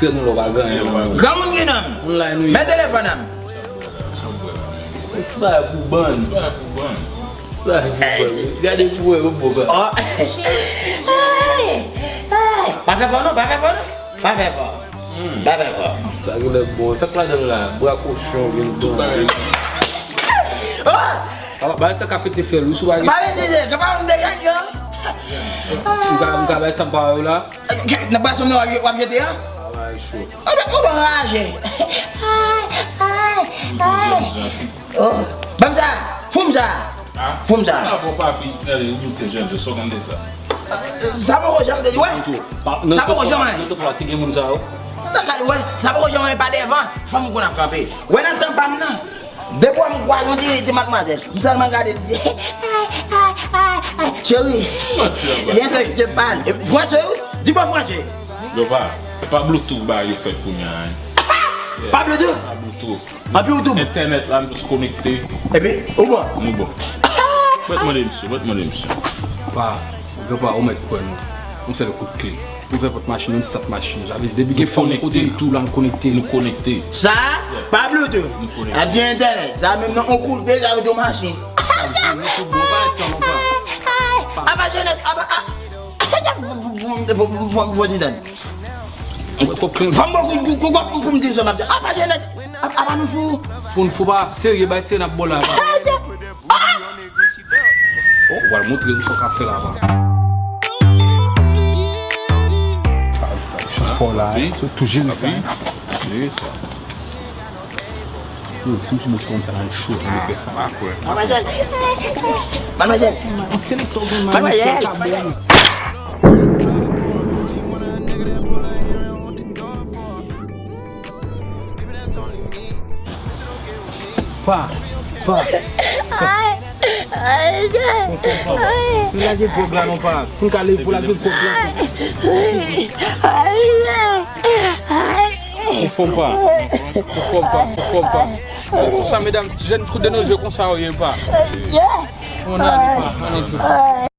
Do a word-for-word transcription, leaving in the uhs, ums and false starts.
Tè nou lò pa gen anyen, man. Granmoun gen nan m. Moun la nou ye. Men telefòn nan m. Ti bagay pou bann. Ti bagay pou bann. Ti bagay pou bann. Gade pou wè, bon, bon. Oh. Ay, ay. Pa fè fò non, pa fè fò non. Pa fè fò. Hmm. Pa fè fò. Sa gen lè bon. Sa k ladan la? Bra kochon vin tout bagay. Oh! Ba sa ka pete fè l, ou sou bagay. Pa pete fè l, pa m degaje. M ka, m ka bay sa m pa wè w la. Nan bwason nan w ap jete an? Travay cho. Ou anraje. Ay, ay, ay. Oh, ban m sa. Fou m sa. Fou m sa. Ah bon, papi, ou doute Janje, sa w konn de sa? Sa poko janm te di, wè. Sa poko janm. Nan tan pa, te gen moun sa yo. Nan tan pa, wè. Sa poko janm, wè, pa devan. Fanm ou konn ap kanpe. Wè nan tan pa m nan. Depi w ap kwaze yon ti, ti madmwazèl, m sèlman gade l di, ay, ay, ay, ay, cheri, vyen ke je te parle. Franse, wi. Di bon franse. Yo pa, pa Bluetooth ba yo fèt kounye a, hein. Pa Bluetooth? Pa Bluetooth. Anpi ou tou. Entènèt la, nou jis konekte. Epi, ou bon? Nou bon. Mèt mande misye, mèt mande misye. Pa, granpa, ou mèt kwè nou. Yon sèl kout kle. Nou fè pòt machin, nou sat machin. Sa vle di, depi gen fòm kote l tou la, nou konekte. Nou konekte. Sa, pa Bluetooth. Nou konekte. Ap gen entènèt. Sa menm nan on kout de, sa vle di yon machin. Sa vle di, nou tout bon, pa gen tan, non, pa. Apa jenès, apa, a, fò ti dan. Fanm bon kou, kou, kou, kou, pou m di sa, m ap di, apa jenès, apa nou fou. Pou n fou pa, serye, bay serye n ap bò la, pa. Oh, w al montre nou sa w ka fè la, pa. Chans pa w la, hein. Tou jere sa, hein. Jere sa. Yo, si m sou bouch konn sa, nan cho, nan pè sa. Madmwazèl. Madmwazèl. Madmwazèl. Pa, pa, pa. Ay, ay, ay. Konfòm pa. Nou lage gwòg la non pa. Pou n ka leve pou lage gwòg la. Ay, ay, ay. Konfòm pa. Konfòm pa, konfòm pa. Konsa, medam, jèn kout de nan je konsa, ou ye pa. Ann ale pa, ann ale pa.